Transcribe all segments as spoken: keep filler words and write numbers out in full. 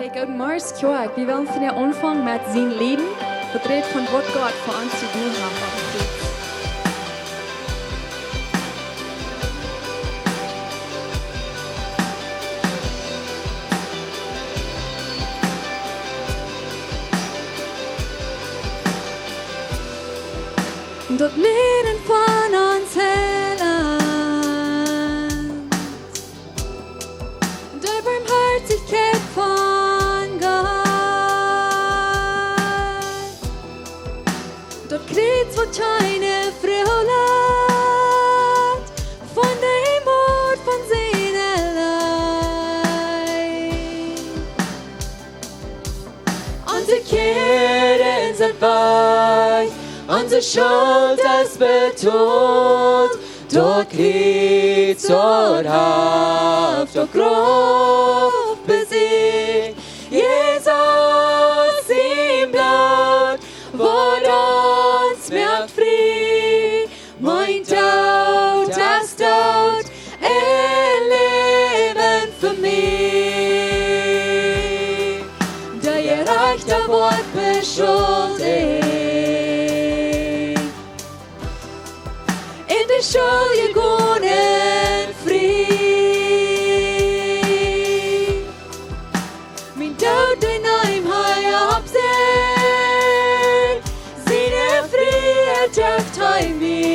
Hey, Golden Mars Kjoakj, wie wellen vondoag aunfangen met sinjen Leet, waut rät von waut Gott fa ons jedonen haft opp daut Kjriez. Daut Leet von ons Heilaunt, de Boamhoatichkjeit von Gott, daut Kjriez, waut kjeene Fru lat von dän Moot von siene Leew. Onse Kjäden sent wajch, onse Schult es betolt, daut Kjriez, daut haft daut Grauf besieecht. Jesus sien Bloot, waut ons moakt frie. Mien Doot es Doot un Läwen fa mie. De Jerajchta woat beschuldicht un de Schuldje gonen frie. Mien Doot, dee neem hee opp sikj, siene Frieheit jeft hee mie.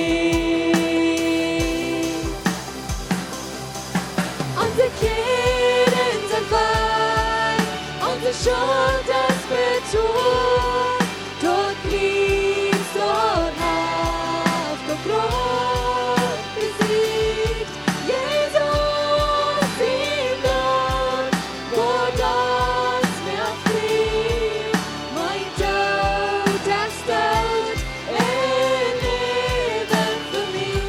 Onse Kjäden sent wajch, onse Schult es betolt, daut Kjriez, daut haft daut Grauf besieecht. Jesus sien Bloot, waut ons moakt frie. Mien Doot es Doot un Läwen fa mie.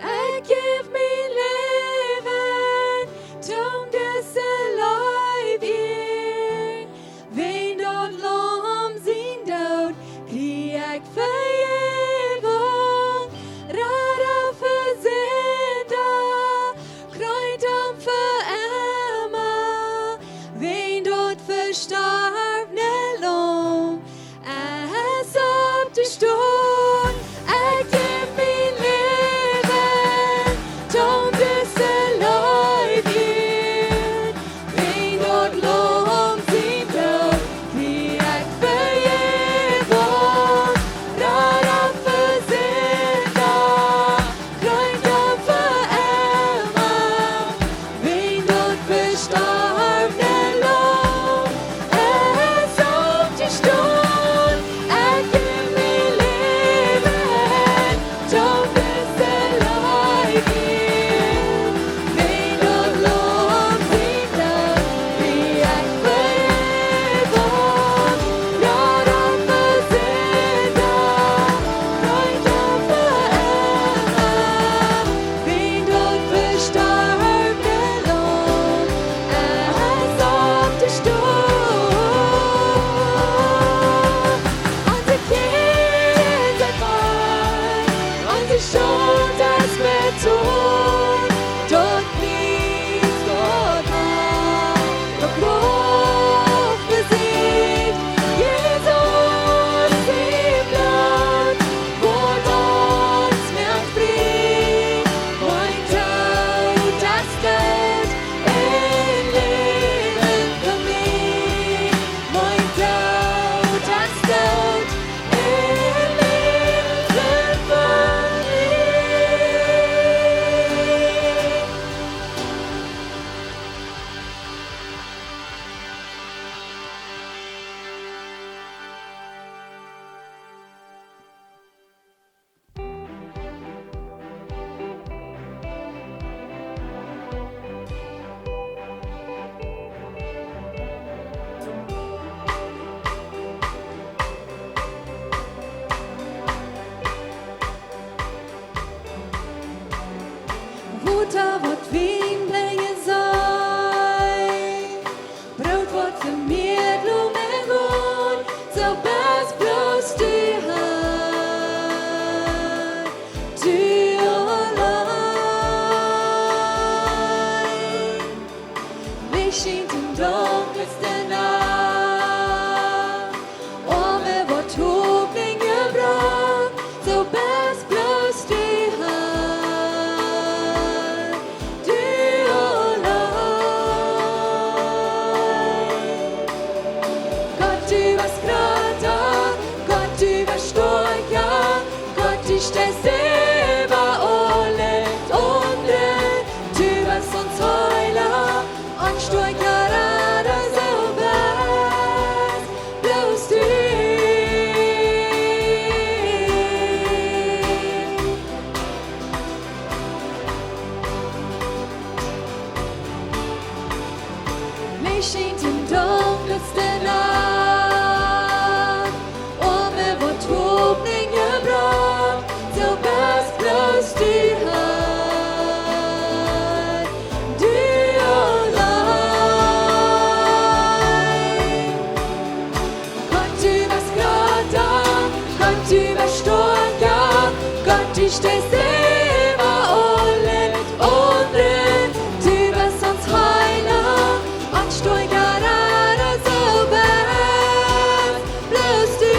Ekj jäw mien Läwen toom dise Leew ieren. Wäajen daut Laum sien Doot kjrie ekj Vejäwunk, Rad fa Sinda, Kjreent am fa emma. Wäajen daut vestorwne Laum es oppjestonen. Ekj jäw mien Läwen toom dise Leew ieren. Wäajen daut Laum sien Doot kjrie ekj Vejäwunk, Rad fa Sinda, Kjreent am fa emma. Wäajen daut vestorwne Laum es oppjestonen. Ekj jäw mien Läwen toom dise Leew ieren. Wäajen daut Laum sien Doot kjrie ekj Vejäwunk, Rad fa Sinda, Kjreent am fa emma. Wäajen daut vestorwne Laum es oppjestonen. Onse Kjäden sent wajch, onse Schult es betolt, daut Kjriez, daut haft daut Grauf besieecht. Jesus sien Bloot, waut ons moakt frie. Mien Doot es Doot un Läwen fa mie. Mien Doot es Doot un Läwen fa mie. Wota waut Wien brinjen saul, Broot waut fa mie Blumen gonen, soo best bloos du Har, du auleen. Steist äwa aulem aundren, du best ons Heilaunt, ons stoakja Rada, soo best bloos du.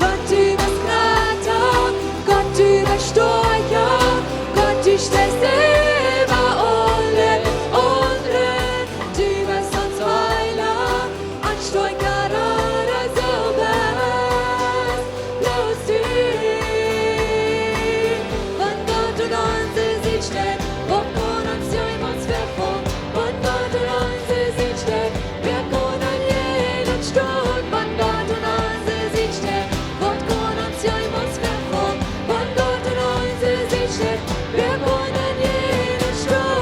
Gott, du best jrata, Gott, du best stoakja, Gott, du steist äwa aulem aundren, du best ons Heilaunt, ons stoakja Rada, soo best bloos du. Wan Gott aun onse Sied steit, waut kaun ons jemols vefoaren? Wan Gott aun onse Sied steit, wäa kaun dan jäajen ons stonen? Wan Gott aun onse Sied steit, waut kaun ons jemols vefoaren? Wan Gott aun onse Sied steit, wäa kaun dan jäajen ons stonen?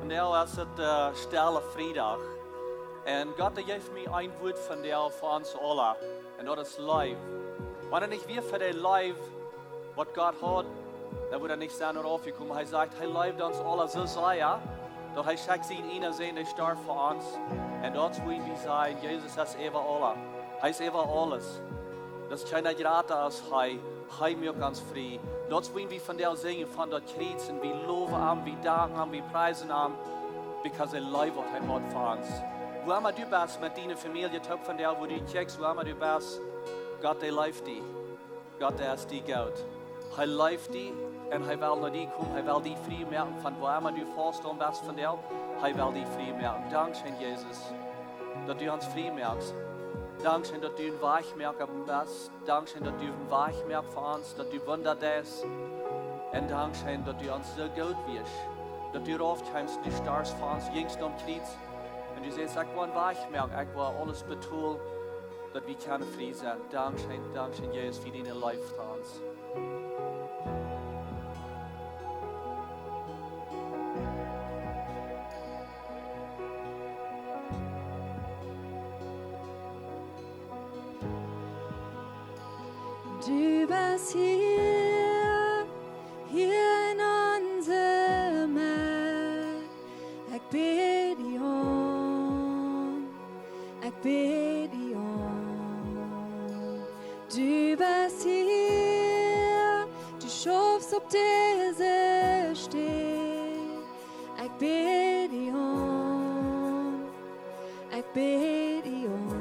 Vondoag es et, äh, Stelle Friedach. Un Gott, dee jeef mie een Wuat vondoag fa ons aula. Un daut es Leew. Wan et nich wia fa de Leew, waut Gott haud, dan wudd hee nich sennen raufjekomen. Hee sajcht, hee leeft ons aula soo sea, daut hee schekjt sienen eenen Sän, dee storf fa ons. Un daut es wuarom wie sajen, Jesus es äwa aula. Hee es äwa aules. Daut es kjeena jrata aus hee. Hee moakt ons frie. Daut es wuarom wie vondoag sinjen von daut Kjriez un wie lowen am, wie danken am, wie priesen am, because hee leeft waut hee haud fa ons. Wua emma du best met diene Famielje, toop vondoag, wua du kjikjst, wua emma du best, Gott, dee leeft die. Gott, dee es die goot. Hee leeft die un hee well no die komen. Hee well die frie moaken von wua emma du faust aun best vondoag. Hee well die frie moaken. Dankscheen, Jesus, daut du ons frie moakst. Dankscheen, daut du een Wajchmoaka best. Dankscheen, daut du een Wajchmoaka fa ons, daut du Wunda deist. Un dankscheen, daut du ons soo goot wieescht. Daut du raufkjeemst, du storfst fa ons, jinjst aum Kjriez. Un du sätst, ekj well een Wajchmoaka, ekj well aules betolen, daut wie kjennen frie sennen. Dankscheen, dankscheen, Jesus, fa diene Leew fa ons. Du best hia, hia en onse Med. Ekj bäd die aun, ekj bäd die aun. Du best hia, du schaufst opp dise Städ. Ekj bäd die aun, ekj bäd die aun.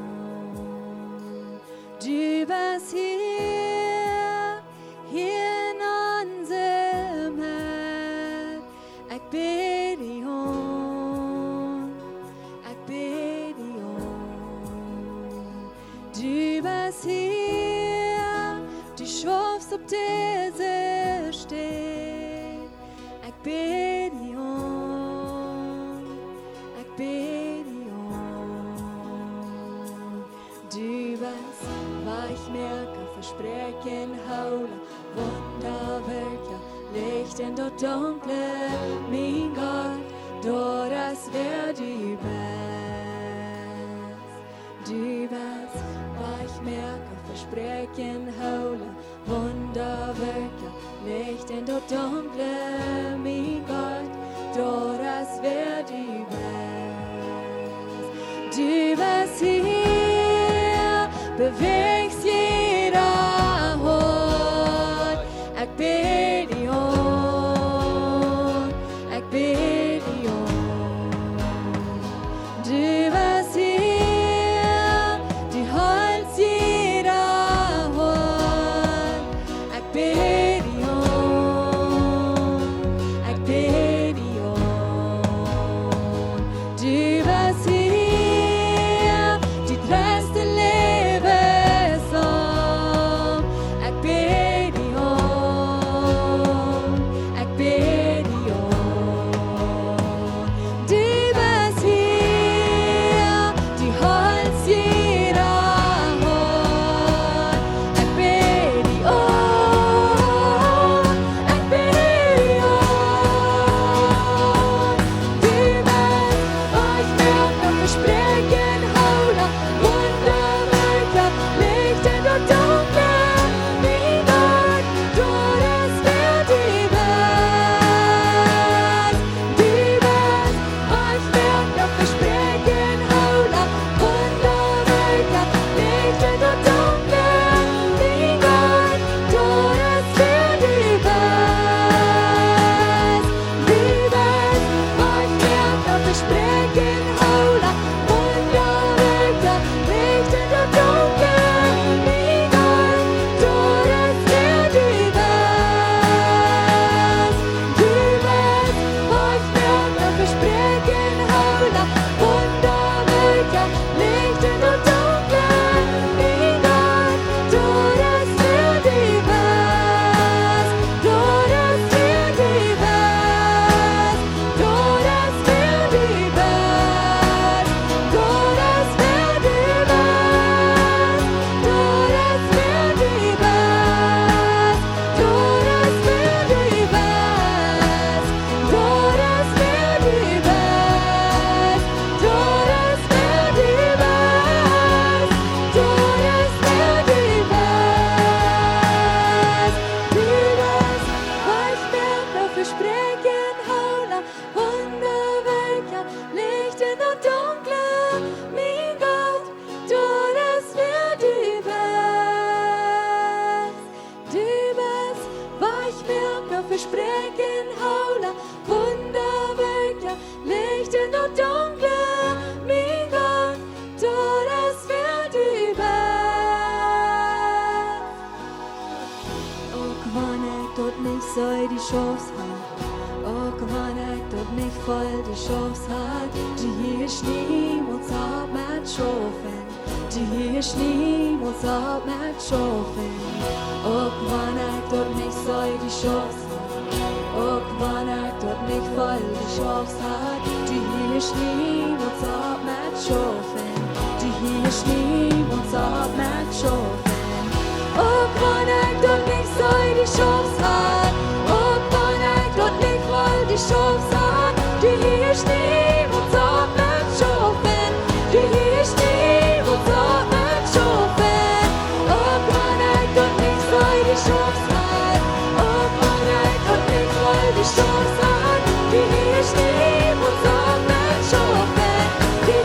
Du best hia, hia en onse Med. Ekj bäd die aun, ekj bäd die aun. Du best hia, du opp dise Städ. Ekj bäd die aun, ekj bäd die aun. Du best Wajchmoaka, Vespräakjenhoola, Wundawirkja, Licht en daut Dunkle, mien Gott, daut es wäa du best. Du best Wajchmoaka, Vespräakjenhoola, Wundawirkja, Licht en daut Dunkle, mien Gott, daut es wäa du best. Du best hia, bewäajst jieda Hoat. Ekj bäd die aun, ekj bäd die aun. Du best hia, du heelst jieda Hoat. Ekj bäd die aun, ekj bäd die aun. Du best hia, du dreist de Läwes om. Ekj bäd die aun, ekj bäd die aun. Du best hia, du heelst jieda Hoat. Ekj bäd die aun, ekj bäd die aun. Du best Wajchmoaka, Vespräakjenhoola, Wundawirkja, Licht en daut Dunkle, mien Gott, daut es wäa du best. Du best Wajchmoaka, Vespräakjenhoola, Wundawirkja, Licht en daut Dunkle, mien Gott, daut es wäa du best. Du best Wajchmoaka, Vespräakjenhoola, Wundawirkja, Licht en daut Dunkle, mien Gott, daut es wäa du best. Du best Wajchmoaka, Vespräakjenhoola, Wundawirkja, Licht en daut Dunkle, mien Gott, daut es wäa du best. Daut es wäa du best. Daut es wäa du best. Daut es wäa du best. Daut es wäa du best. Daut es wäa du best. Daut es wäa du best. Daut es wäa du best. Daut es wäa du best. Du best Wajchmoaka, Vespräakjenhoola, Wundawirkja, Licht en daut Dunkle, mien Gott, daut es wäa du best. Du best Wajchmoaka, Vespräakjenhoola, Wundawirkja, Licht en daut Dunkle, mien Gott, daut es wäa du best. Uk wan ekj daut nich see, de Schaufshad, uk wan ekj daut nich feel, de Schaufshad, du hieescht niemols opp met schaufen. Du hieescht niemols opp met schaufen. Uk wan ekj daut nich see, de Schaufshad, uk wan ekj daut nich feel, de Schaufshad, du hieescht niemols opp met schaufen. Du hieescht niemols opp met schaufen. Uk wan ekj daut nich see, de Schaufshad, uk wan ekj daut nich feel, de Schaufshad, du hieescht niemols opp met schaufen. Du hieescht niemols opp met schaufen. Uk wan ekj daut nich see, de Schaufshad, uk wan ekj daut nich feel, de Schaufshad, du hieescht niemols opp met schaufen. Du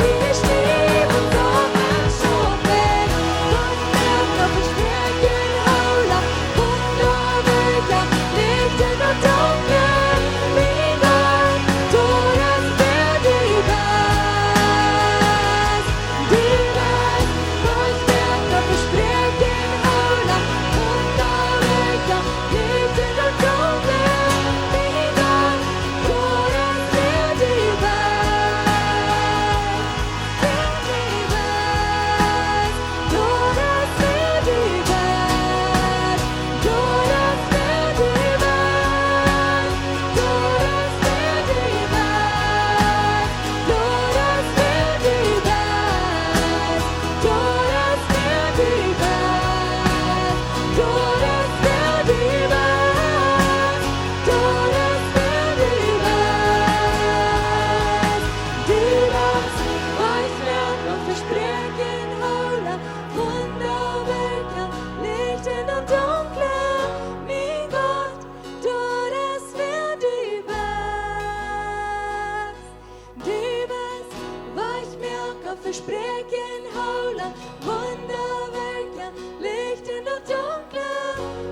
Vespräakjen hoolen, Wunda werkjen, Licht en daut Dunkle,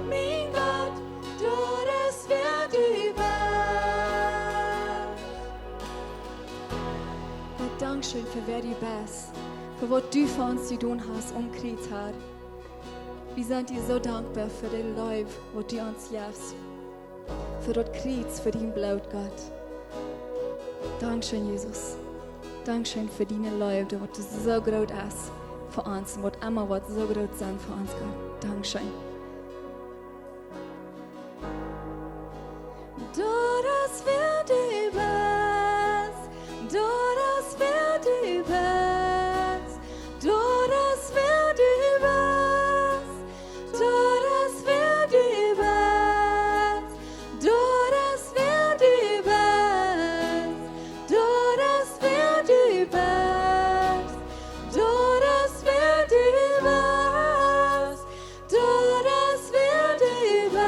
mien Gott, daut es wäa du best. Gott, dankscheen fa wäa du best, fa waut du fa ons jedonen hast aum Kjriez, Herr. Wie sent die soo dankboa fa de Leew, waut du ons jefst. Fa daut Kjriez, fa dien Bloot, Gott. Dankscheen, Jesus. Dankscheen fa diene Leew, waut soo groot es fa ons un waut emma woat soo groot sennen fa ons, Gott. Dankscheen. Daut es wäa du best, daut es wäa du best, daut es wäa du best. Daut es wäa du best, daut es wäa du best, daut es wäa du best, daut es wäa du best, daut es wäa du best.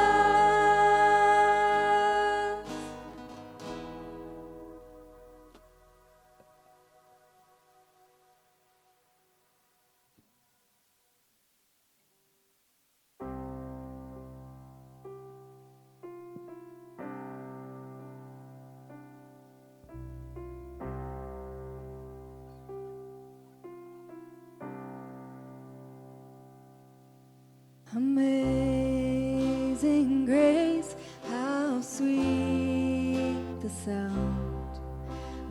Amazing grace, how sweet the sound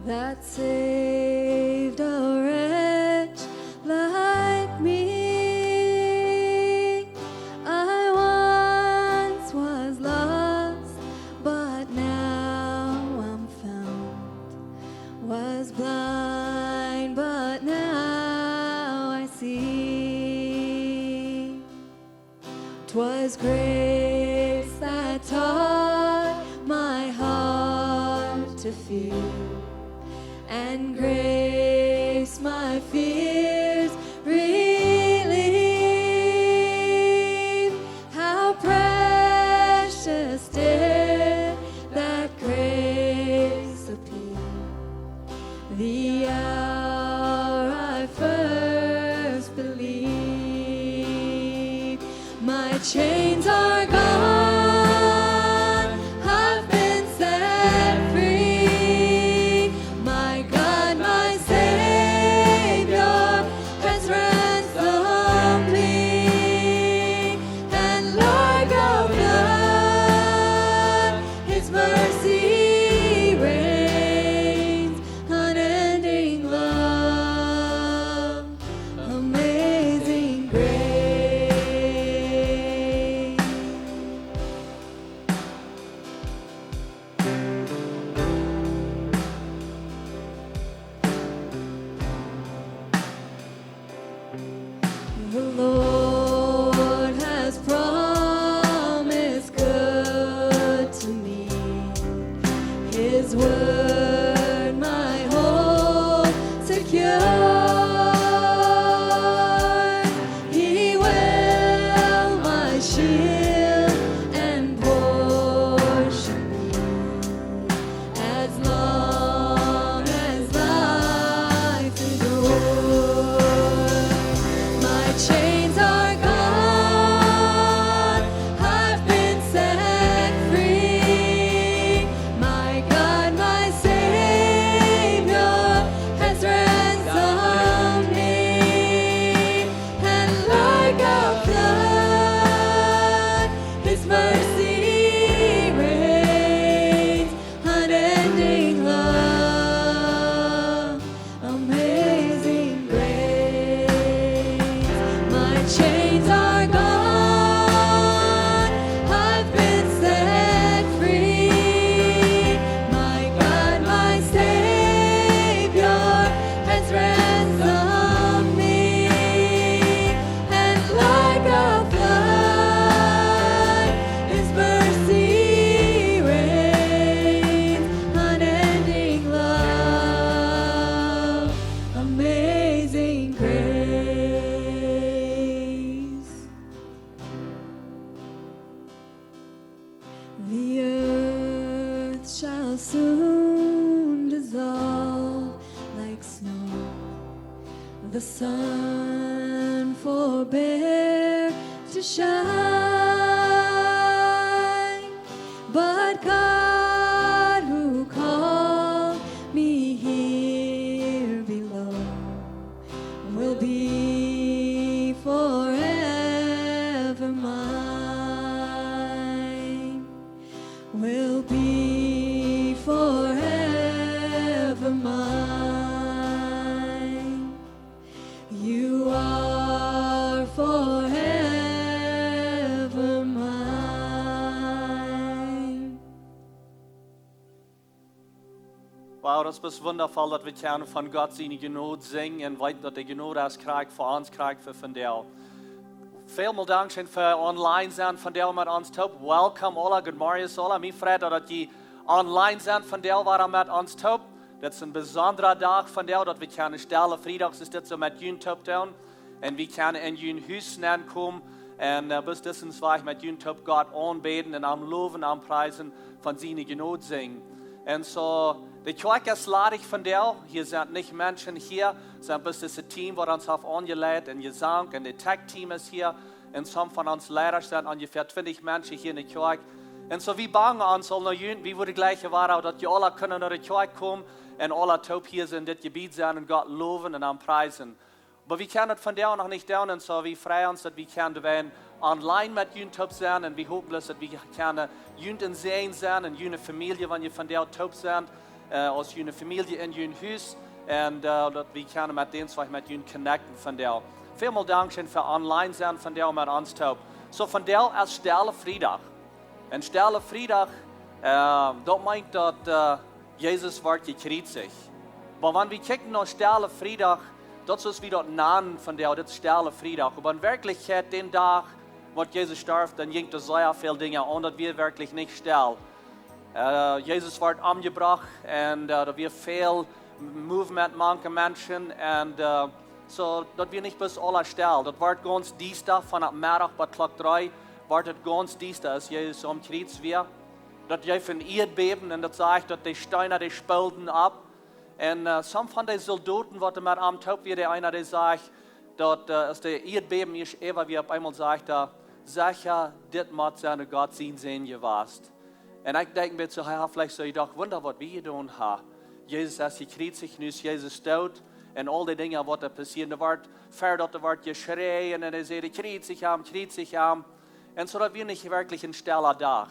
that saved a wretch like me. I once was lost, but now I'm found. Was blind, but now I see. 'Twas grace that taught my heart to fear, and grace my fears relieved. How precious did that grace appear, the hour I first believed. My chains are gone, I've been set free. My God, my Savior has ransomed me, and like a flood, His mercy reigns, unending love, amazing grace. The Lord has promised good to me. His word my hope secure. He will my shield and portion be, as long as life endures. My chains are gone, I've been set free. My God, my Savior has ransomed me, and like a flood, His mercy reigns, unending love, amazing grace. My chains are gone, I've been set free. My God, my Savior has ransomed me, and like a flood, His mercy reigns, unending love, amazing grace. The earth shall soon dissolve like snow, The sun forbear to shine, but God who called me here below will be forever mine, will be forever mine. You are forever mine. Wow, daut es wundaboa, daut wie kjennen von Gott siene Jnod sinjen un weeten, daut de Jnod es krakjt fa ons, krakjt fa vondoag. Välmol dankscheen fa online sennen vondoag met ons toop. Welcome, hola, good morning, hola. Mie freit daut, daut jie online sennen vondoag, wieren met ons toop. Dit es een besondra Dach vondoag, daut wie kjennen Stelle Friedach, es dit soo met junt toop doonen. Un wie kjennen en jun Hus nenkomen un, äh, bloos disen Wajch met junt toop Gott aunbäden un am lowen, am priesen, von siene Jnod sinjen. Un soo, de Kjoakj es ladich vondoag. Hia sent nich Menschen hia, sent bloos dit Team, waut ons haft aunjeleit, un Jesank, un de Tech-Team es hia. Un some von ons Leida sent onjefäa twintich Menschen hia en de Kjoakj. Un soo, wie bangen ons aul no junt, wie wudden jleichen, daut jie aula kjennen no de Kjoakj komen un aula toop hia en dit Jebied sennen un Gott lowen un am priesen. Oba wie kjennen daut vondoag noch nich doonen, un soo, wie freien ons, daut wie kjennen doawäajen online met junt toop sennen, un wie hopen bloos, daut wie kjennen junt een Säajen sennen un june Famielje, wan jie vondoag toop sent, äh, aus june Famielje en jun Hus, un, äh, daut wie kjennen met dän Wajch met junt connecten vondoag. Välmol dankscheen fa online sennen vondoag met ons toop. Soo, vondoag es Stelle Friedach. Un Stelle Friedach, äh, daut meent daut, äh, Jesus wort jekjriezicht. Oba wan wie kjikjen no Stelle Friedach, daut es, woo wie daut nanen vondoag, dit Stelle Friedach. Oba en Werkjlichkjeit, dän Dach, waut Jesus storf, dan jinkj doa sea väl Dinja aun, daut wia werkjlich nich stell. Äh, Jesus wort omjebrocht un, äh, doa wia väl Movement mank de Menschen un, äh, soo, daut wia nich bloos aula stell. Daut wort gaunz diesta von Meddach bat Klock dree, wort et gaunz diesta, aus Jesus aum Kjriez wia. Daut jeef een Ieedbäben un daut sajcht, daut de Steena, dee spoolden opp. Un, äh, some von de Soldoten, waut met am toop wieren, dee eena, dee sajcht, daut, äh, aus de Ieedbäben ieescht äwa wia, opp eemol sajcht hee: "Secha, dit mott sennen Gott sien Sän jewast." Un ekj denkj een bät soo, hee haft veleicht soo jedocht: "Wunda, waut wie jedonen haben. Jesus es jekjriezicht, nu es Jesus doot." Un aul dee Dinja, waut doa passieren, doa wort, ver daut doa wort jeschräajen un hee säd: "Kjriezich am, kjriezich am." Un soo, daut wia nich werkjlich een stella Dach.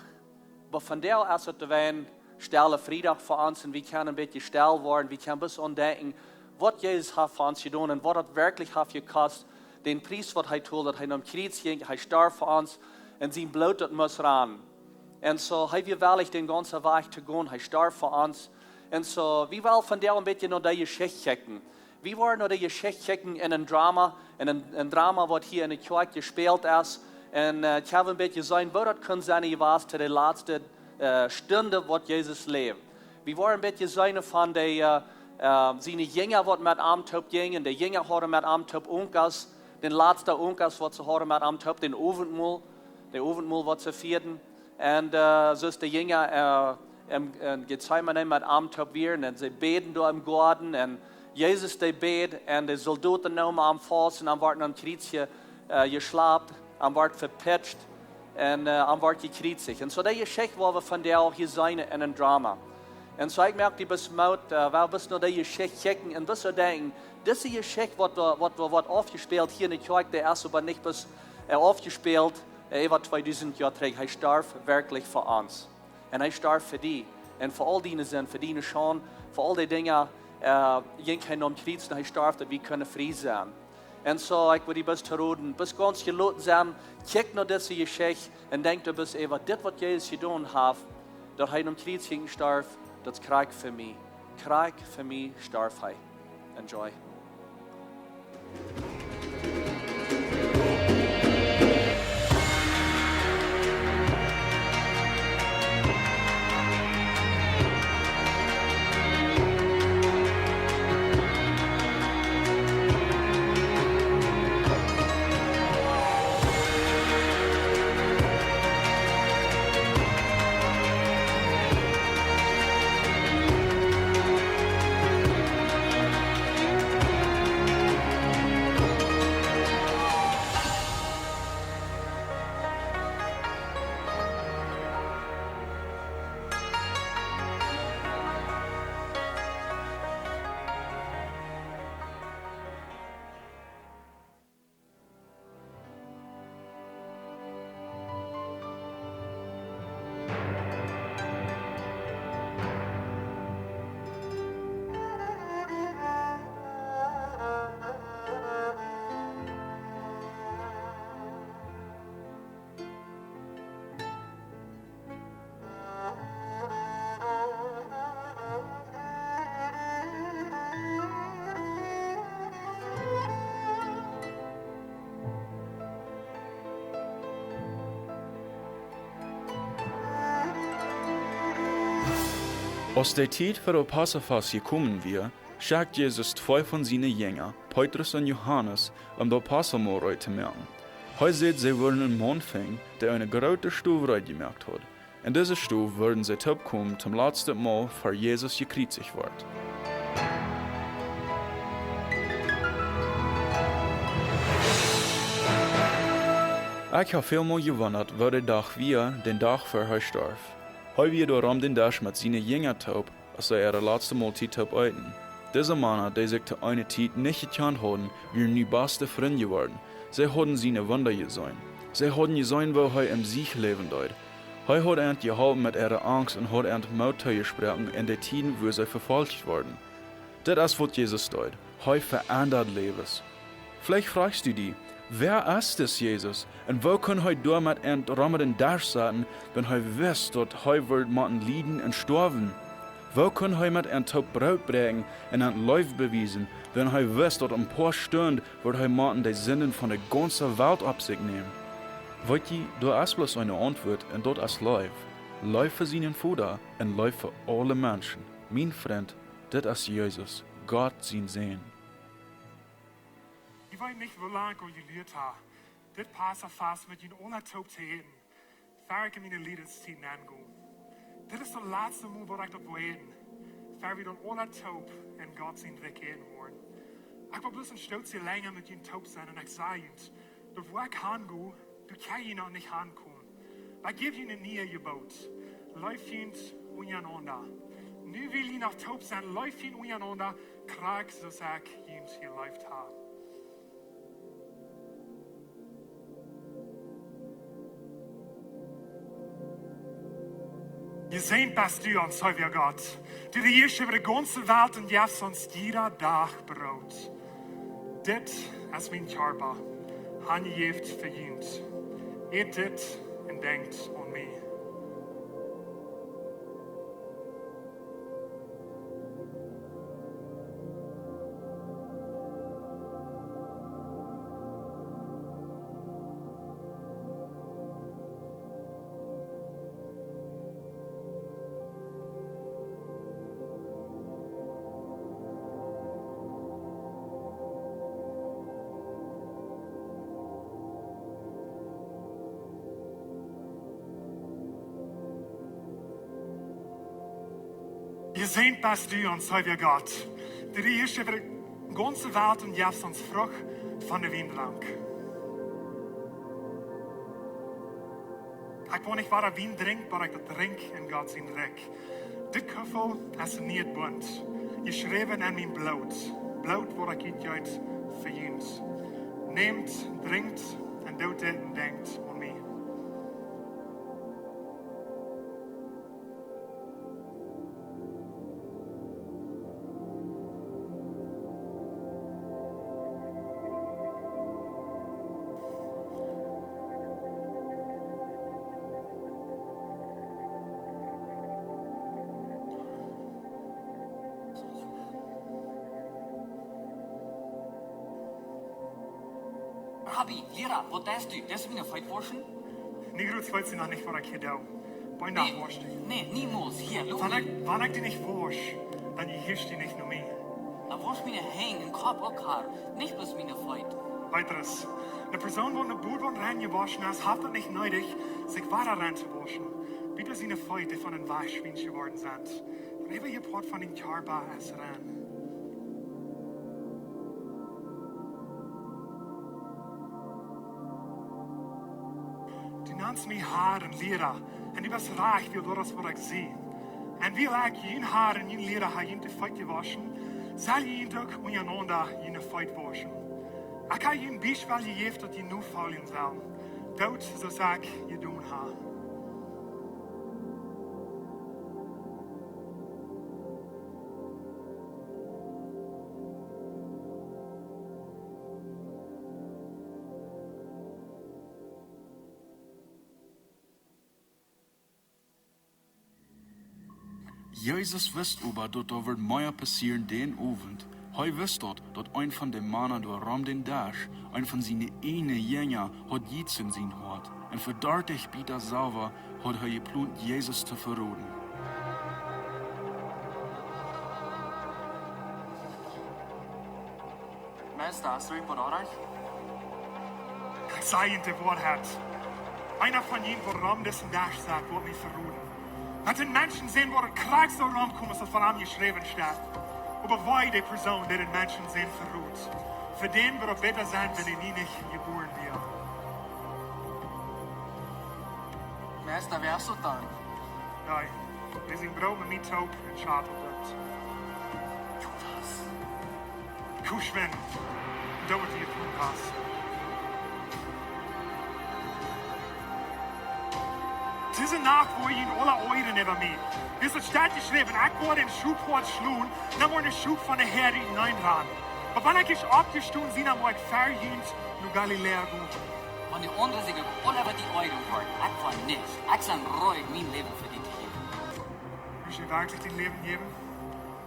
Oba vondoag es et doawäajen Stelle Friedach fa ons un wie kjennen een bät stell woaren, wie kjennen bloos aundenkjen, waut Jesus haft fa ons jedonen un waut daut werkjlich haft jekost, dän Pries, waut hee told, daut hee nom Kjriez jinkj, hee storf fa ons un sien Bloot, daut must rannen. Un soo, hee wia wellich, dän gaunzen Wajch to gonen, hee storf fa ons. Un soo, wie wellen vondoag een bät no dee Jeschicht kjikjen. Wie woaren no dee Jeschicht kjikjen en een Drama, en een, een Drama, waut hia en de Kjoakj jespält es. Un, äh, ekj hab een bät jeseenen, woo daut kunn sennen, hee wia to de latste, äh, Stund, waut Jesus läwd. Wie woaren een bät seenen von de, äh, äh, siene Jinja, waut met am toop jinjen. De Jinja hauden met am toop Unkas, dän latsten Unkas, waut see hauden met am toop, dän Owentmol, dän Owentmol, waut see fieeden. Un, äh, soo aus de Jinja, äh, em, en Getsemane met am toop wieren, un see bäden doa em Goaden, un Jesus, dee bäd, un de Soldoten neemen am faust, un am wort aum Kjriez je-, äh, jeschlapt, am wort vepitscht, un, äh, am wort jekjriezicht. Un soo dee Jeschicht, woo wie vondoag hia seenen en een Drama. Un soo ekj moak die bloos Moot, äh, wie bloos no dee Jeschicht kjikjen un bloos soo denkjen, dise Jeschicht, waut, waut, waut, waut aufjespält hia en de Kjoakj, dee es oba nich bloos, äh, aufjespält, äh, äwa tweedusent Joa trigj. Hee storf werkjlich fa ons. Un hee storf fa die. Un fa aul diene Sind, fa diene Schaund, fa aul dee Dinja, äh, jinkj hee nom Kjriez un hee storf, daut wie kunnen frie sennen. Un soo, ekj wudd die bloos to roden, bloos gaunz jeloten sennen, kjikj no dise Jeschicht un denkj doa bloos äwa dit, waut Jesus jedonen haft, daut hee nom Kjriez jinkj un storf, daut es krakjt fa mie. Krakjt fa mie storf hee. Enjoy. Aus de Tiet fa daut Passafast jekomen wia, schekjt Jesus twee von siene Jinja, Petrus un Johanes, om daut Passamaul reed to moaken. Hee säd, see wudden eenen Maun finjen, dee eene groote Stow reed jemoakt haud. En dise Stow wudden see toopkomen toom latsten Mol ver Jesus jekjriezicht wort. Ekj hab väl mol jewundat, woo de Dach wia, dän Dach ver hee storf. Hee wia doa rom dän Desch met siene Jinja toop, aus see äare latste Moltiet toop eeten. Dise Mana, dee sikj to eene Tiet nich jekjant hauden, wieren nu baste Frind jeworden. See hauden siene Wunda jeseenen. See hauden jeseenen, woo hee em Siech läwen deed. Hee haud an jeholpen met äare Angst un haud an Moot toojesproaken en de Tieden, wua see vefolcht worden. Dit es, waut Jesus deed. Hee veendat Läwes. Veleicht froagst du die: Wäa es dis Jesus? Un woo kunn hee doa met an rom dän Desch sitten, wan hee wist, daut hee wudd motten lieden un stoawen? Woo kunn hee met an toop Broot bräakjen un an Leew bewiesen, wan hee wist, daut en poa Stunden wudd hee motten de Sinden von de gaunze Welt opp sikj nämen? Weet jie, doa es bloos eene Auntwuat, un daut es Leew. Leew fa sienen Voda un Leew fa aule Menschen. Mien Frint, dit es Jesus, Gott sien Sän. Ekj weet nich, woo lang ekj aul jelieet hab, dit Passafast met junt aula toop to äten, ver ekj en miene Liedenstiet nenn go. Dit es daut latste Mol, waut ekj daut woa äten, ver wie dan aula toop en Gott sien Rikj äten woaren. Ekj well bloos een Stootje lenja met junt toop sennen un ekj saj junt, daut wua ekj han go, doa kjenn jie noch nich hankomen. Oba ekj jäw junt een niee Jeboot. Leeft junt unjarenaunda. Nu wiel jie noch toop sent, leeft junt unjarenaunda, krakjt soo aus ekj junt jeleeft hab. Jesäajent best du, ons Heilja Gott, du, dee hia äwa de gaunze Welt un jefst ons jieda Dach Broot. Dit es mien Kjarpa, hanjejäft fa junt. Ät dit un denkjt aun mie. Jesäajent best du, ons Heilja Gott, dee hia äwa de gaunze Welt un jefst ons Frucht von de Wiendrank. Ekj woa nich wada Wien drinkjen, bat ekj daut drinkj en Gott sien Rikj. Dit Kuffel es een nieet Bunt, jeschräwen en mien Bloot, Bloot, waut ekj utjeet fa junt. Nämt, drinkjt un doot dit un denkjt aun mie. Rabbi, Liera, waut deist du? Deist du miene Feet wauschen? Nä, Ruth, weetst du noch nich, waut ekj hia doo. Bie Dach wauschen. Nä, niemols. Hia, look. Wan ekj, wan ekj die nich wausch, dan jehieescht du nich no mie. Dan wausch miene Henj un Kopp uk, Herr. Nich bloos miene Feet. Petrus, eene Persoon, waut en de Bodwaunt rein jewoschen es, haft daut nich needich, sikj wada rein to wauschen. Buta siene Feet, dee von een Wajchschwien jeworden sent. Daut äwaje Poat von dän Kjarpa es rein. Du nanst mie Herr un Liera, un du best rajcht, wiels daut es, waut ekj sie. Un wiels ekj jun Herr un jun Liera hab junt de Feet jewoschen, sell jie junt uk unjarenaunda june Feet wauschen. Ekj hab junt een Biespel jejäft, daut jie nofoljen sellen. Doot soo aus ekj jedonen hab. Jesus wist oba, daut doa wudd mea passieren dän Owent. Hee wist daut, daut eent von de Mana doa rom dän Desch, eent von siene ieejne Jinja, haud Jieet en sien Hoat. Un fa dartich Bieeta Selwa haud hee jeplont, Jesus to veroden. Meista, es doa irjentwaut oajch? Ekj saj junt de Woarheit. Eena von junt, waut rom disen Desch sett, woat mie veroden. Met dän Menschensän woat et krakjt soo romkomen, aus daut von am jeschräwen steit. Oba wee de Persoon, dee dän Menschensän verot. Fa dän wudd daut bäta sennen, wan hee nie nich jebuaren wia. Meista, wäa es daut dan? Dee, dee sien Brooda met mie toop em Schatten sett. Judas. Kusch wan, daut waut du jedonen hast. Dise Nacht woa jie aula oajren äwa mie. Wiels et steit jeschräwen: Ekj woa dän Schophoad schlonen, dan woaren de Schop von de Häad uteneen rannen. Oba wan ekj oppjestonen sie, dan woa ekj ver junt no Galiläa gonen. Wan de aundre sikj uk aula äwa die oajren woaren, ekj woa nich. Ekj sie reed, mien Läwen fa die to jäwen. Wurscht du werkjlich dien Läwen jäwen?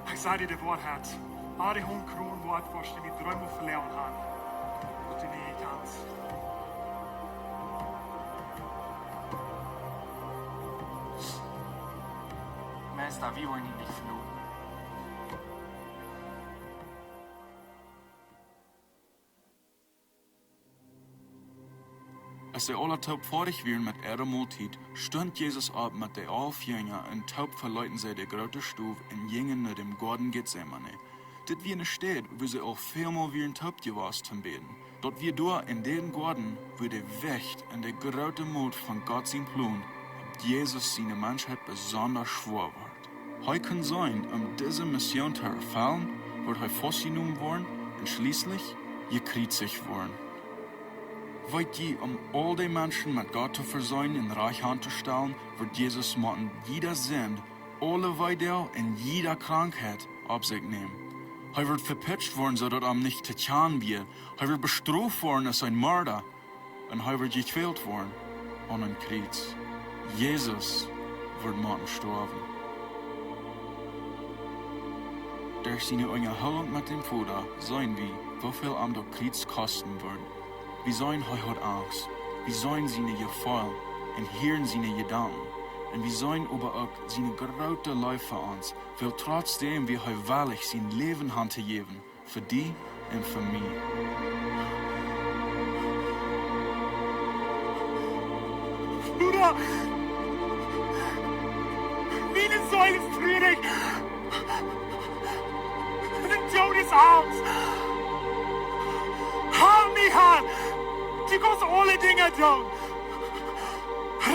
Ekj saj die de Woarheit. Aus du hia kronen woascht, woascht du mie dreemol veloaren haben. Daut du mie nich kjanst. Meista, wie woaren die nich veloaren. Aus see aula toop foadich wieren met äare Moltiet, stunt Jesus opp met de alf Jinja un toop veleeten see de groote Stow un jinjen no dän Goaden Getsemane. Dit wia eene Städ, wua see aul välmol wieren toop jewast toom bäden. Daut wia doa en dän Goaden, wua de Wicht un de groote Mot von Gott sien Plon opp Jesus siene Menschheit besonda schwoa wort. Hee kunn seenen, om dise Mission to erfellen, wudd hee faustjenomen woaren un schlieslich jekjriezicht woaren. Weet jie, om aul de Menschen met Gott to vesöhnen un rajcht aun to stalen, wudd Jesus motten jiede Sind, aule Weedoag un jiede Krankheit opp sikj nämen. Hee wudd vepitscht woaren, soo daut am nich to kjanen wia. Hee wudd bestroft woaren aus een Morda. Un hee wudd jekjwält woaren aun een Kjriez. Jesus wudd motten stoawen. Derch siene Unjahoolunk met dän Voda seenen wie, woo väl am daut Kjriez kosten wudd. Wie seenen, hee haud Angst. Wie seenen siene Jefeelen un hieren siene Jedanken. Un wie seenen oba uk siene groote Leew fa ons, wiels trotzdäm wia hee wellich sien Läwen hantojäwen. Fa die un fa mie. Voda, miene Seel es trurich. De Doot es aul. Help mie, Herr. Du kaust aule Dinja doonen.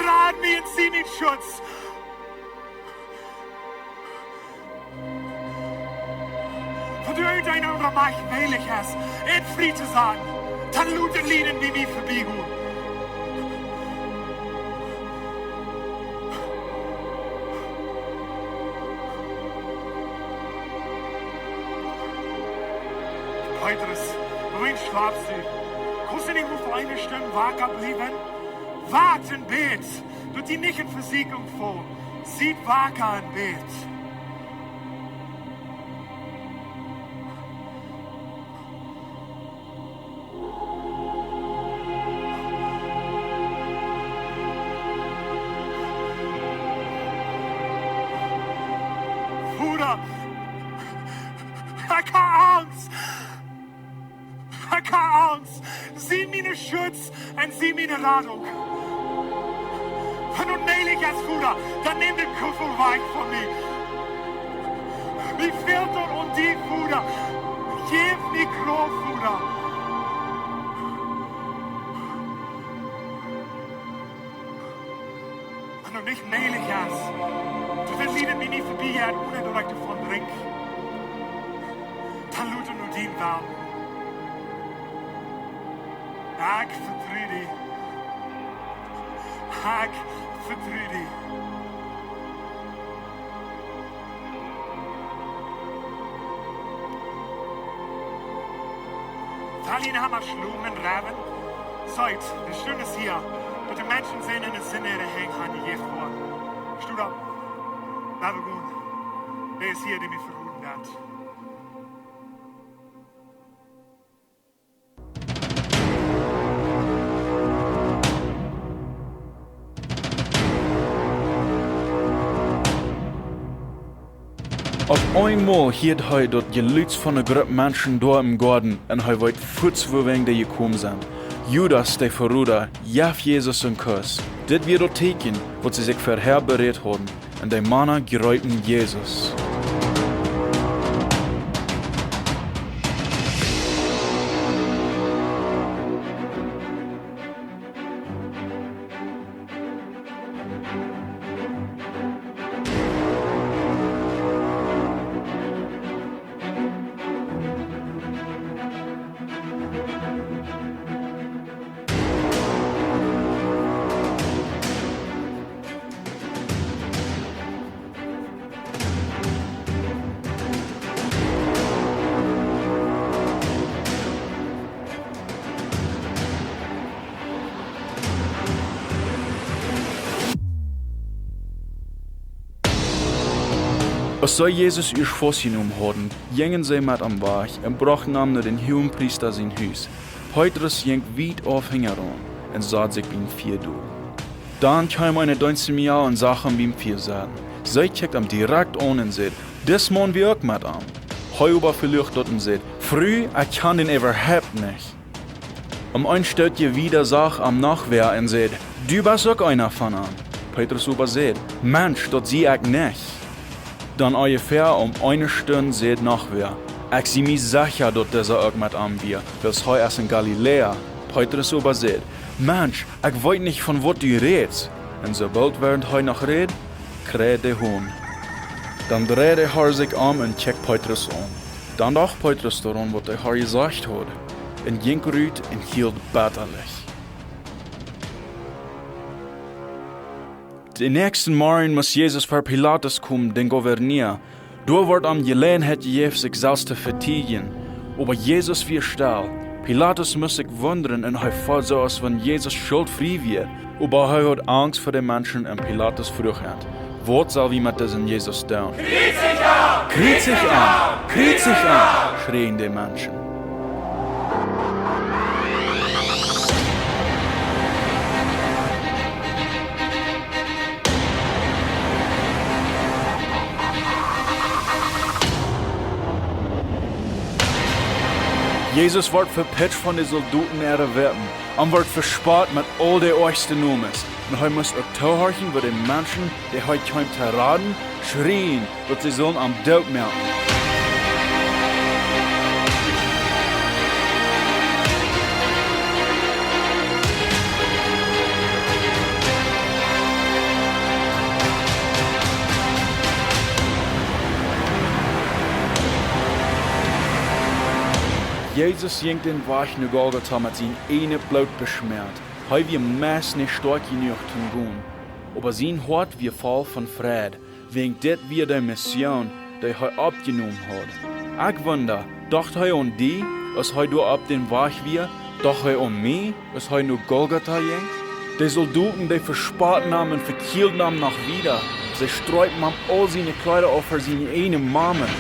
Rad mie un sie mien Schutz. Wan irjent eena unja mie wellich es, un frie to sennen, dan lot daut Lieden bie mie verbiegonen. Petrus, wuarom schlapst du? Kaust du nich mau fa eene Stund wacka bliewen? Wacht un bät, daut jie nich en Vesieekjunk faulen. Siet wacka un bät. Voda, ekj hab Angst. Ekj hab Angst. Sie mien Schutz un sie miene Radunk. Wan daut mäajlich es, Voda, dan nemm dän Kuffel wajch von mie. Mie fält daut aun die, Voda. Jeff mie Krauft, Voda. Wan daut nich mäajlich es, daut daut Lieden bie mie verbie jeit, onen daut ekj doavon drinkj, dan lot daut nu dien Wellen. Ekj vetru die. Ekj vetru die. Well jie noch emol schlopen un räwen? Seet, de Stund es hia, daut de Menschensän en de Sind äare Henj hanjejäft woat. Stot opp. Lot wie gonen. Wäa es hia, dee mie veroden haft? Opp Eemol hieed hee daut Jelud von eene Grupp Menschen doa em Goaden un hee weet fuaz, wuawäajen dee jekomen sent. Judas, de Verroda, jeef Jesus eenen Kuss. Dit wia daut Teakjen, waut see sikj verhäa berät hauden. Un de Mana jreepen Jesus. Aus see Jesus ieescht faustjenomen hauden, jinjen see met am wajch un brochten am no dän Huagenpriesta sien Hus. Petrus jinkj wiet auf hinjaraun un sad sikj biem Fia dol. Dan kjeem eene Deenstmejal un sach am biem Fia setten. See kjikjt am direkt aun un säd: "Dis Maun wia uk met am." Hee oba veluach daut un säd: "Fru, ekj kjan dän äwahaupt nich." Om een Stootje wieda sach am noch wäa un säd: "Du best uk eena von an." Petrus oba säd: "Mensch, daut sie ekj nich." Dan onjefäa om eene Stund säd noch wäa: "Ekj sie mie secha, daut disa uk met am wia, wiels hee es een Galiläa." Petrus oba säd: "Mensch, ekj weet nich, von waut du rätst." Un soo boolt wäarent hee noch räd, kjrieej de Hon. Dan dreid de Har sikj om un kjikjt Petrus aun. Dan docht Petrus doaraun, waut de Har jesajcht haud, un jinkj rut un hield bettalich. Dän näakjsten Morjen must Jesus ver Pilatus komen, dän Gouverneur. Doa wort am Jeläajenheit jejäft, sikj selfst to vetieedjen. Oba Jesus wia stell. Pilatus must sikj wundren un hee feeld soo, aus wan Jesus schuldfrie wia. Oba hee haud Angst fa de Menschen un Pilatus fruach an: "Waut sell wie met disen Jesus doonen?" "Kjriezicht am! Kjriezicht am!" schräjen de Menschen. Jesus wort vepitscht von de Soldoten äare Wäpen. Am wort vespott met aul de oajchste Nomes. Un hee must uk toohorchen, woo de Menschen, dee hee kjeem to raden, schrieejen, daut see sullen am doot moaken. Jesus jinkj dän Wajch no Golgota met sien ieejnet Bloot beschmäat. Hee wia meist nich stoakj jenuach toom gonen, oba sien Hoat wia voll von Freid, wäajen dit wia de Mission, dee hee oppjenomen haud. Ekj wunda, docht hee aun die, aus hee doa opp dän Wajch wia? Docht hee aun mie, aus hee no Golgota jinkj? De Soldoten, dee vespotten am un vekjielden am noch wieda. See streepen am aul siene Kjleeda auf ver siene ieejne Mame.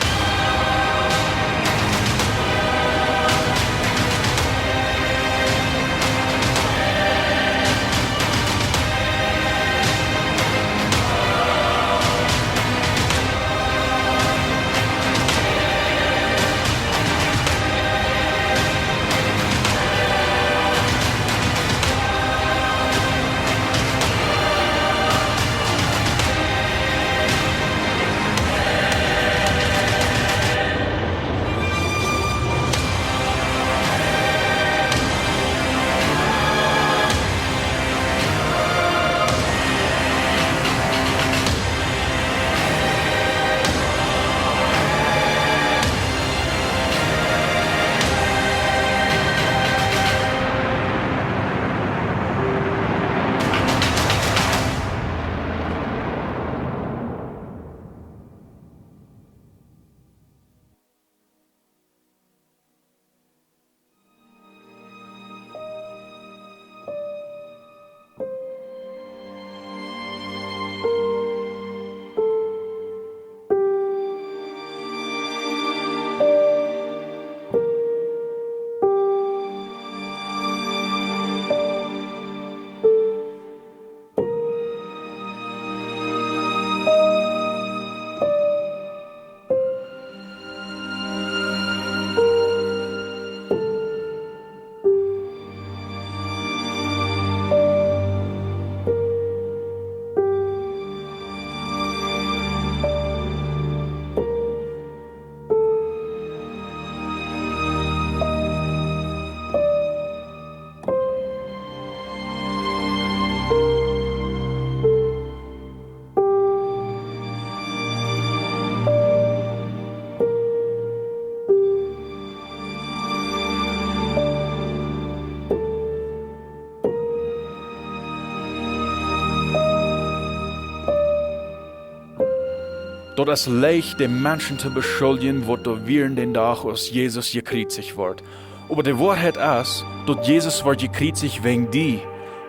Daut es leicht, de Menschen to beschuldjen, waut doa wieren dän Dach, aus Jesus jekjriezicht wort. Oba de Woarheit es, daut Jesus wort jekjriezicht wäajen die.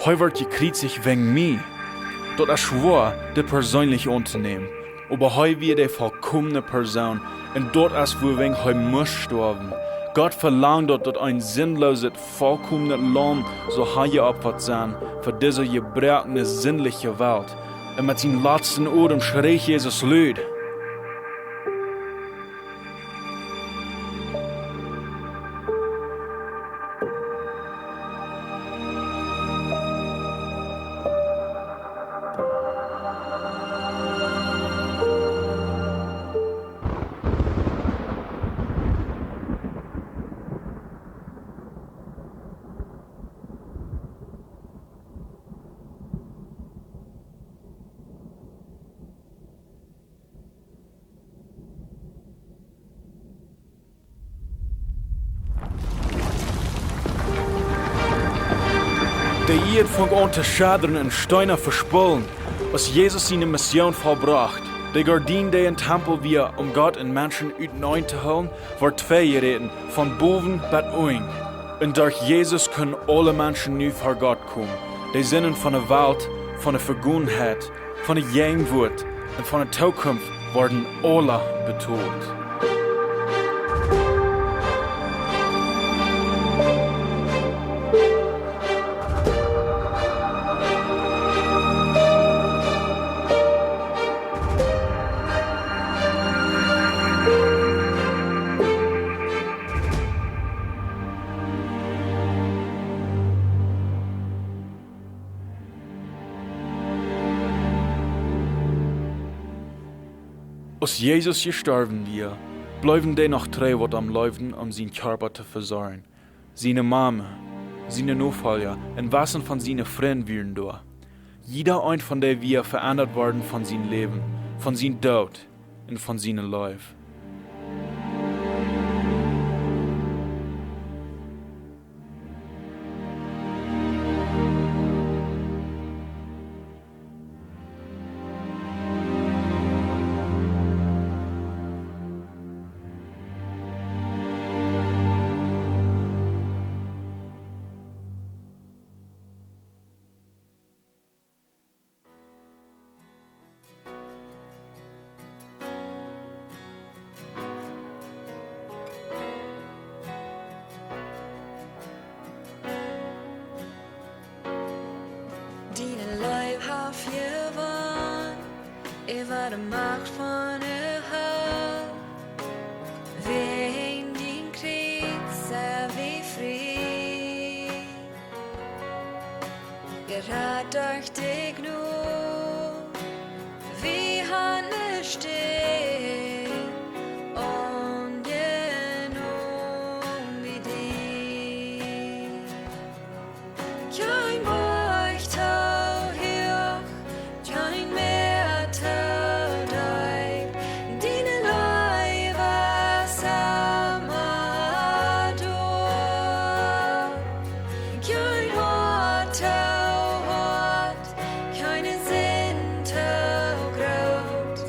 Hee wort jekjriezicht wäajen mie. Daut es schwoa, dit perseenlich auntonämen. Oba hee wia de volkomne Persoon, un daut es wuarom hee must stoawen. Gott velangt daut, daut een sinlooset, volkomnet Laum sull hia jeopfat sennen fa dise jebroakne, sindliche Welt. Un met sienen latsten Odem schrieech Jesus lud. De Ieed funk aun to schaddren un Steena vespullen, aus Jesus siene Mission vollbrocht. De Gardien, dee em Tempel wia, om Gott un Menschen uteneen to hoolen, wort tweejeräten, von bowen bat unjen. Un derch Jesus kunnen aule Menschen nu ver Gott komen. De Sinden von de Welt, von de Vegoanheit, von de Jäajenwoat un von de Tookunft worden aula betolt. Aus Jesus jestorwen wia, bleewen dee noch trigj, waut am leewden, om sienen Kjarpa to vesorjen. Siene Mame, siene Nofolja un waut von siene Frind wieren doa. Jieda eent von dee wia veendat worden von sien Läwen, von sien Doot un von siene Leew. Diene Leew haft jewonnen äwa de Macht von de Hal. Wäajen dien Kjriez sent wie frie. Jerat derch de Jnod, wie haben ne Städ aunjenomen bie die. Kjeen Boajch too huach, kjeen Mäa too deep, diene Leew es emma doa. Kjeen Hoat too hoat, kjeene Sind too groot.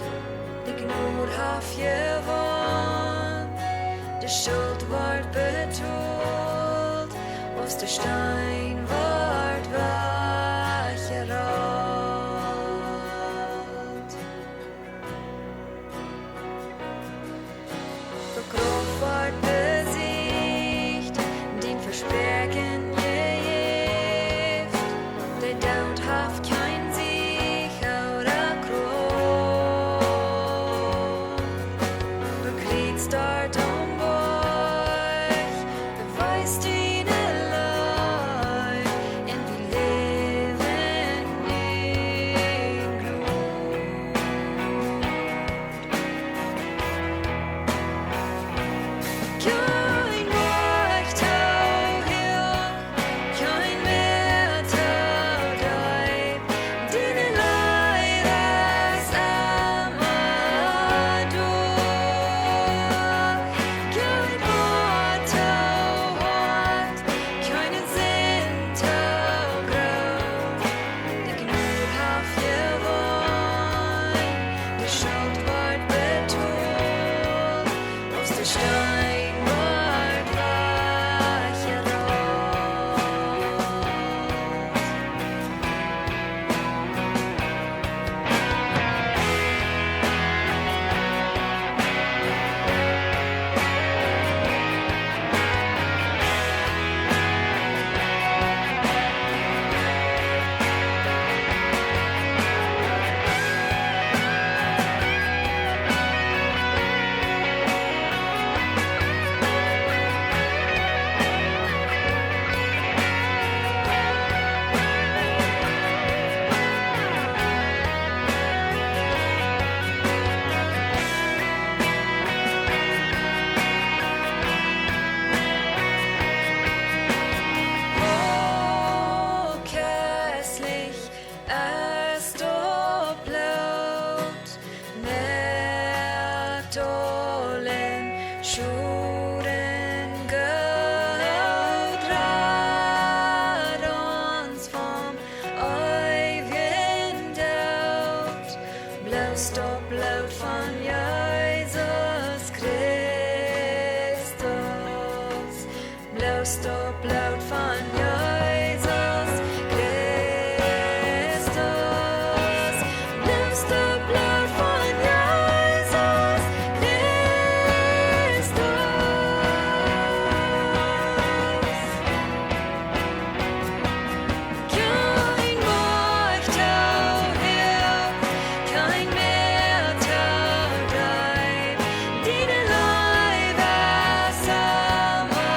De Jnod haft jewonnen, de Schult wort betolt, aus de Steen wort wajchjerollt. De Graf wort besieecht, dien Vespräakjen jejäft, de Doot haft kjeen Sieg ooda Krauft. De Kjriez doa aum Boajch, de wiest diene Leew. Daut Bloot von Jesus Christus. Nimmst daut Bloot von Jesus Christus. Kjeen Wuat too hilft, kjeen Mäl too deit. Diene Leew es emma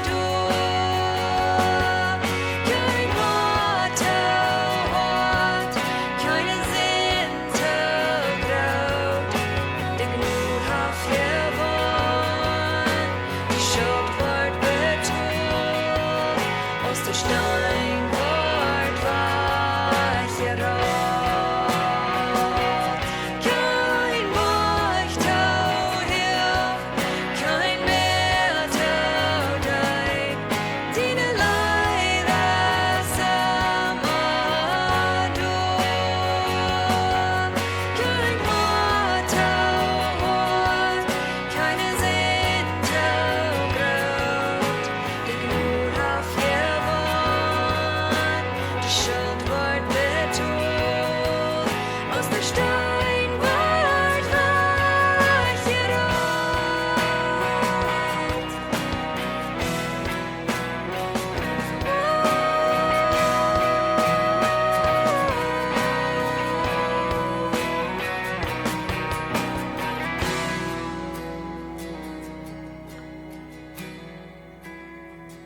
doa. Kjeen Wuat too hoat, kjeene Sind too groot. De Jnod haft jewonn, de Schult woat betolt, aus de Steen woat wajchjerolt. Kjeen Wuat too hilft, kjeen Mäl too deit. Diene Leew es emma doa. Kjeen Wuat too hoat, kjeene Sind too groot. De Jnod haft jewonn, de Schult woat betolt, aus de Steen woat wajchjerolt.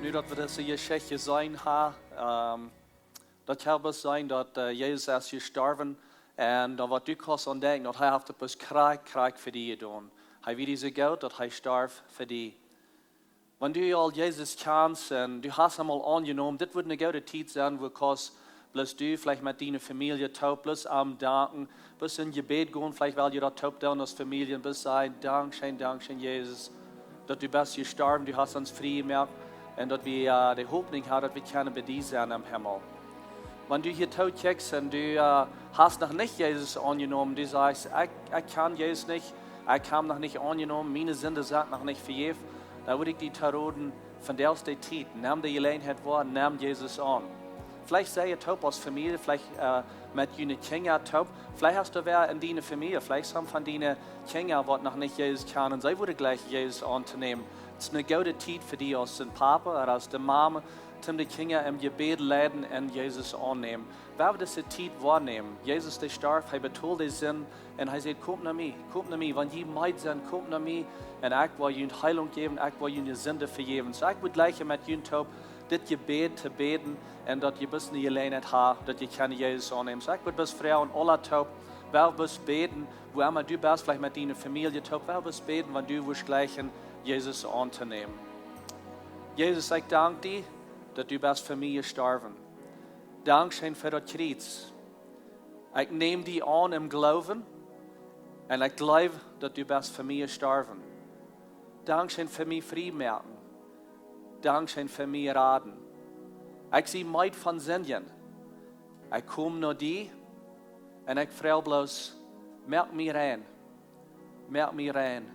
Nu daut wie dise Jeschicht jeseenen haben, ähm, daut kaun bloos sennen, daut, äh, Jesus es jestorwen. Un dan waut du kaust aun denkjen, daut hee haft daut bloos krakjt, krakjt fa die jedonen. Hee wia die soo goot, daut hee storf fa die. Wan du aul Jesus kjanst un du hast am aul aunjenomen, dit wudd eene goode Tiet sennen, wua kaust bloos du veleicht met diene Famielje toop, bloos am danken, bloos em Jebäd gonen, veleicht well jie daut toop doonen aus Famielje, bloos sajen: Dankscheen, dankscheen, Jesus, daut du best jestorwen, du hast ons frie jemoakt, un daut wie, äh, de Hopninj haben, daut wie kjennen bie die sennen em Himmel. Wan du hia toop kjikjst un du, äh, hast noch nich Jesus aunjenomen, du sajchst: Ekj, ekj kjan Jesus nich, ekj hab am noch nich aunjenomen, miene Sinden sent noch nich vejäft, dan wudd ekj die toroden, vondoag es de Tiet, nemm de Jeläajenheit woa, nemm Jesus aun. Veleicht sie jie toop aus Famielje, veleicht, äh, met june Kjinja toop, veleicht hast du wäa en diene Famielje, veleicht sent von diene Kjinja, waut noch nich Jesus kjanen, see wudden jleichen Jesus auntonämen. Daut es eene goode Tiet fa die aus een Papa ooda aus de Mama, toom de Kjinja em Jebäd leiden un Jesus aunnämen. Wie wellen dise Tiet woanämen. Jesus, dee storf, hee betold de Sind un hee sajcht: Komt no mie, komt no mie, wan jie meed sent, komt no mie un ekj woa junt Heelunk jäwen, ekj woa june Sinden vejäwen. Soo, ekj wudd jleichen met junt toop dit Jebäd to bäden un daut jie bloos eene Jeläajenheit haben, daut jie kjennen Jesus aunnämen. Soo, ekj wudd bloos froagen aun aule toop, wie wellen bloos bäden, wua emma du best, veleicht met diene Famielje toop, wie wellen bloos bäden, wan du wurscht jleichen Jesus auntonämen. Jesus, ekj dank die, daut du best fa mie jestorwen. Dankscheen fa daut Kjriez. Ekj näm die aun em Gloowen un ekj jleew, daut du best fa mie jestorwen. Dankscheen fa mie frie moaken. Dankscheen fa mie raden. Ekj sie meed von sindjen. Ekj kom no die un ekj froag bloos: Moak mie rein. Moak mie rein.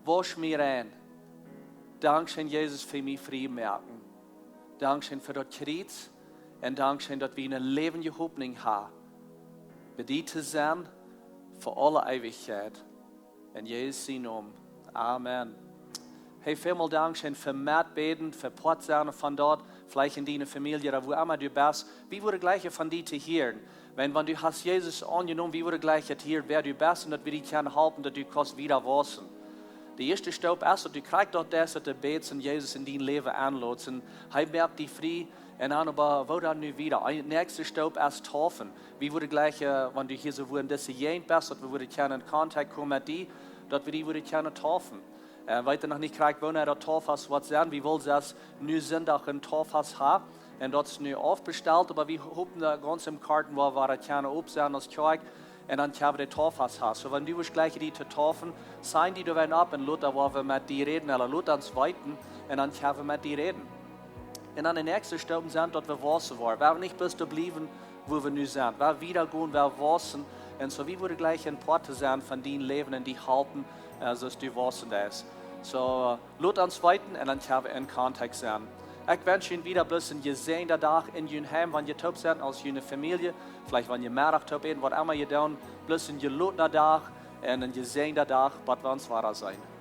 Wausch mie rein. Dankscheen, Jesus, fa mie frie moaken. Dankscheen fa daut Kjriez. Un dankscheen, daut wie eene läwendje Hopninj haben, bie die to sennen fa aule Eewichkjeit. En Jesus sienen Nomen. Amen. Hey, välmol dankscheen fa metbäden, fa Poat sennen von daut, veleicht en diene Famielje ooda wua emma du best. Wie wudden jleichen von die to hieren. Wan, wan du hast Jesus aunjenomen, wie wudden jleichen to hieren, wäa du best un daut wie die kjennen halpen, daut du kaust wieda wausen. De ieeschte Staup es, daut du krakjt daut deist, daut du bätst un Jesus en dien Läwen enlodst. Un hee moakt die frie. Un dan oba, woo dan nu wieda? De näakjste Staup es taufen. Wie wudden jleichen, äh, wan du hia soo wua en dise Jäajent best, daut wie wudden kjennen en Kontakt komen met die, daut wie die wudden kjennen taufen. Äh, wie weeten noch nich krakjt, wanea daut Taufen woat sennen. Wie wellen selfst nu Sindach een Taufen haben. Un daut es nu aufbestalt, oba wie hopen, daut gaunz em Korten woa wie daut kjennen oppsetten aus Kjoakj. Un dan kjenn wie de Taufen haben. Soo, wan du wurscht jleichen die to taufen, sign die doa opp un lot dan, woa wie met die räden, ooda lot ons weeten, un dan kjenn wie met die räden. Un dan de näakjste Staup sent, daut wie wausen woaren. Wie wellen nich bloos doa bliewen, wua wie nu sent. Wie wellen wieda gonen, wie wellen wausen. Un soo, wie wudden jleichen een Poat to sennen von dien Läwen un die halpen, äh, soo aus du wausen deist. Soo, lot ons weeten un dan kjenn wie en Kontakt sennen. Ekj wensch junt wada bloos een jesäajenden Dach en jun Heim, wan jie toop sent aus june Famielje, veleicht wan jie Meddach toop äten, waut emma jie doonen, bloos een jelotnen Dach un een jesäajenden Dach, bat wie ons wada seenen.